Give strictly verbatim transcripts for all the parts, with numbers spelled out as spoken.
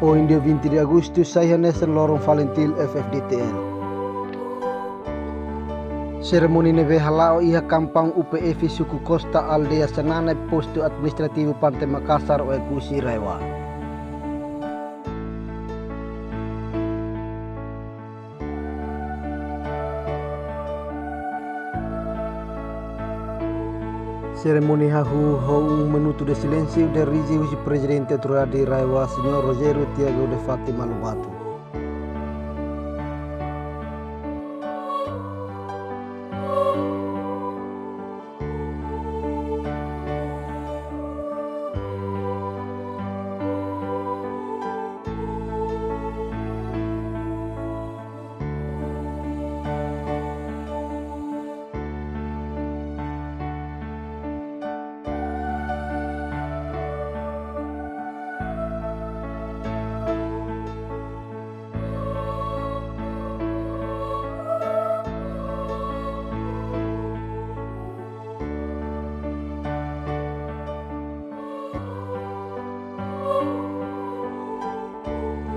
Ohin dia vinte de agostu, sai hanesan loron Falintil F-FDTL. Serimónia ne'ebé hala'o iha kampaun U P F suku Costa, aldeia Sananep, postu administrativu Pante Makasar, Oekusi, RAEOA. Serimónia hahú ho um minuto de silêncio dirije husi Prezidente Autoridade RAEOA, Señór Rogério Tiago de Fátima Lobato.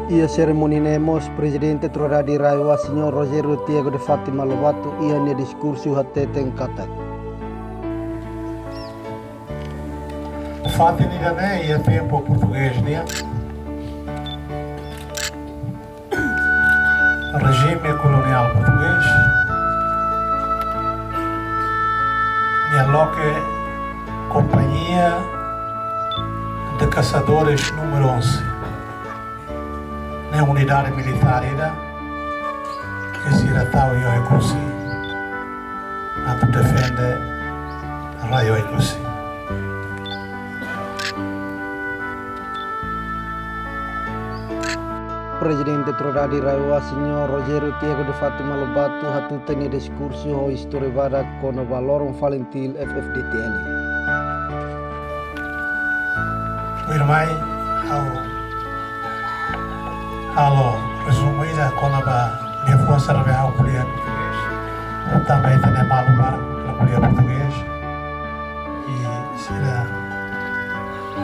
Iha serimónia ne'e mós Prezidente Autoridade RAEOA, Señór Rogério Tiago de Fátima Lobato, iha nia diskursu hateten katak, fatin ida-ne'e iha tempu portugés nian, rejime koloniál portugés, nia loke Companhia de Caçadores número onze. Ne'e unidade militár ida ke sira tau iha Oekusi atu defende rai Oekusi. Prezidente Autoridade RAEOA, Señór Rogério Tiago de Fátima Lobato, hatutan nia diskursu ho istória badak kona-ba loron Falintil F-FDTL. Tuirmai, ha'u halo rezumu ida kona-ba liafuan sira ne'ebé ha'u ko'alia portugés. Tanba ita-nia maluk barak la ko'alia portugés. I sira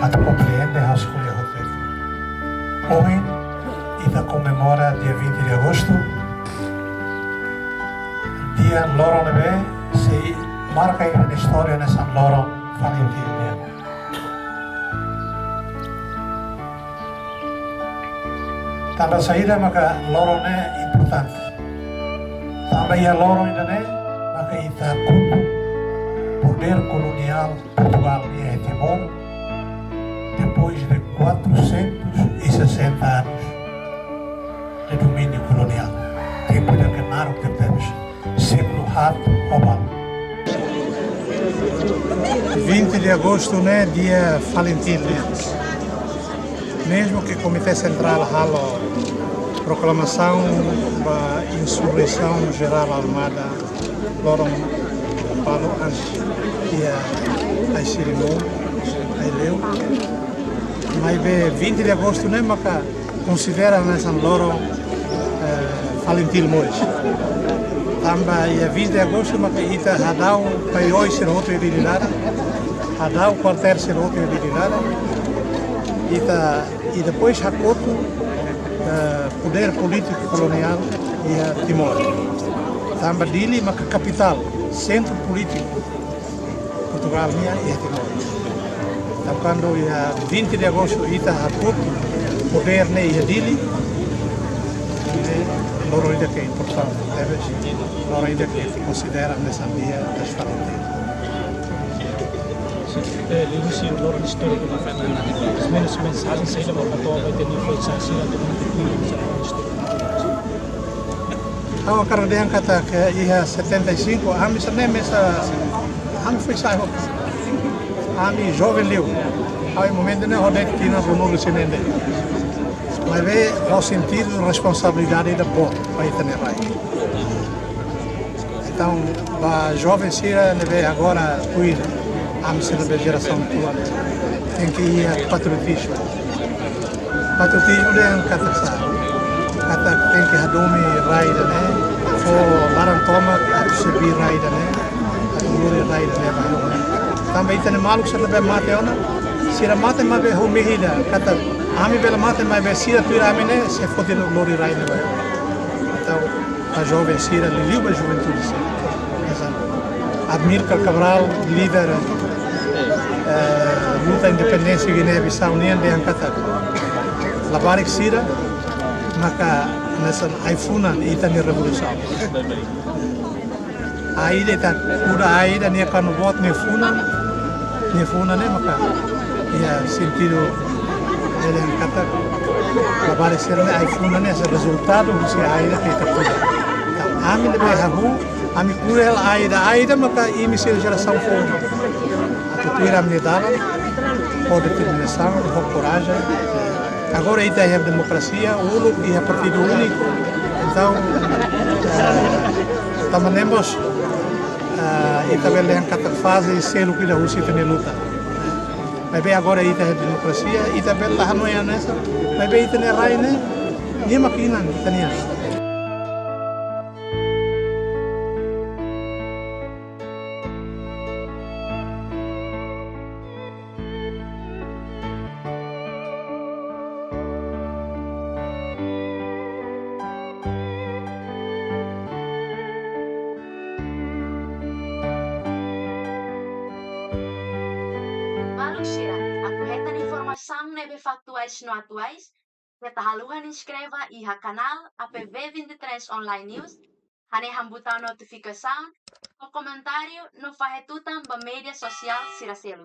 atu komprende, ha'u sei ko'alia hotu. Ohin, ita komemora dia vinte de agostu, dia loron ne'ebé sei marka iha istória hanesan loron Falintil nian. Tanba saida maka loron ne'e importante? Tanba iha loron ida-ne'e maka ita hakotu podér koloniál Portugal iha Timor, depois de quatrocentos e sessenta anos de domínio colonial. Tempu ida ke naruk tebetebes, sékulu haat ho balu. Vinte de agostu ne'e dia Falintil nian. Mezmu ke Komité Sentrál halo proklamasaun ba insurreisaun jerál armada loron balu antes iha ai-sirimun, Aileu. Maibé vinte de agostu ne'e maka konsidera hanesan loron, eh, Falintil mós. Tanba iha vinte de agostu maka ita hadau paiói sira hotu iha Dili laran, hadau kuartél sira hotu iha Dili laran. Ita, i depois hakotu, eh, podér polítiku koloniál iha Timor. Tanba Dili maka kapitál, sentru polítiku Portugal nian iha Timor. Entaun, kuandu iha vinte de agostu ita hakotu podér ne'e iha Dili, ne'e loron ida ke importante, tebes loron ida ke konsidera hanesan dia das Falintil. Eh, liuhusi loron istóriku ne'e, mais ou menus mensajen saida mak ita-boot bele fó ba sira atu kontribui ba loron istóriku? Ha'u hakarak dehan katak iha setenta e cinco, ami sira-ne'e mesak, ami foin-sa'e hotu. Ami joven liu. Ha'u iha momentu ne'e ha'u dehan tinan ruanulu-resin-neen de'it. Maibé ha'u sente responsabilidade ida boot ba ita-nia rai. Entaun, ba joven sira ne'ebé agora tuir, ami sira ne'ebé jerasaun atuál, tenke iha patriotizmu. Patriotizmu dehan katak sá? Katak tenke hadomi rai ida-ne'e, fó laran tomak atu serbí rai ida-ne'e, atu lori rai ida-ne'e ba hadomi. Tanba ita-nia maluk sira ne'ebé mate ona, sira mate maibé ho mehi ida, katak Ami bele mate, maibé sira tuir ami ne'e sei foti lori rai ne'ebá. Entaun, ba joven sira, liuliu ba juventude sira. Ezemplu, Amílcar Cabral, líder, eh, luta independénsia Guiné-Bissau nian, dehan katak labarik sira maka hanesan ai-funan ita-nia revolusaun. Ai-ida ita kuda, ai-ida nia kanu boot, nia funan, nia funan ne'e maka iha sentidu ne'ebé katak labarik sira-ne'e ai-funan ne'e hanesan rezultadu husi ai-ida ke ita kuda. Entaun, ami ne'ebé hahú, ami kuda hela ai-ida, ai-ida maka imi sira jerasaun foun atu tuir ami-nia dalan, ho determinasaun, ho korajen. Agora ita iha demokrasia, uluk iha partidu úniku. Entaun, eh, tanba ne'e mós, eh, ita bele dehan katak faze seluk ida husi ita-nia luta. Maibé agora ita iha demokrasia, ita bele la hanoin hanesan, maibé ita-nia rai ne'e, nia mak inan ita-nian. Maluk sira, atu hetan informasaun ne'ebé faktuais no atuais, keta haluha inskreve iha kanál A P V vinte e três Online News, hanehan butaun notifikasaun, fó komentáriu no fahe tutan ba média sosiál sira seluk.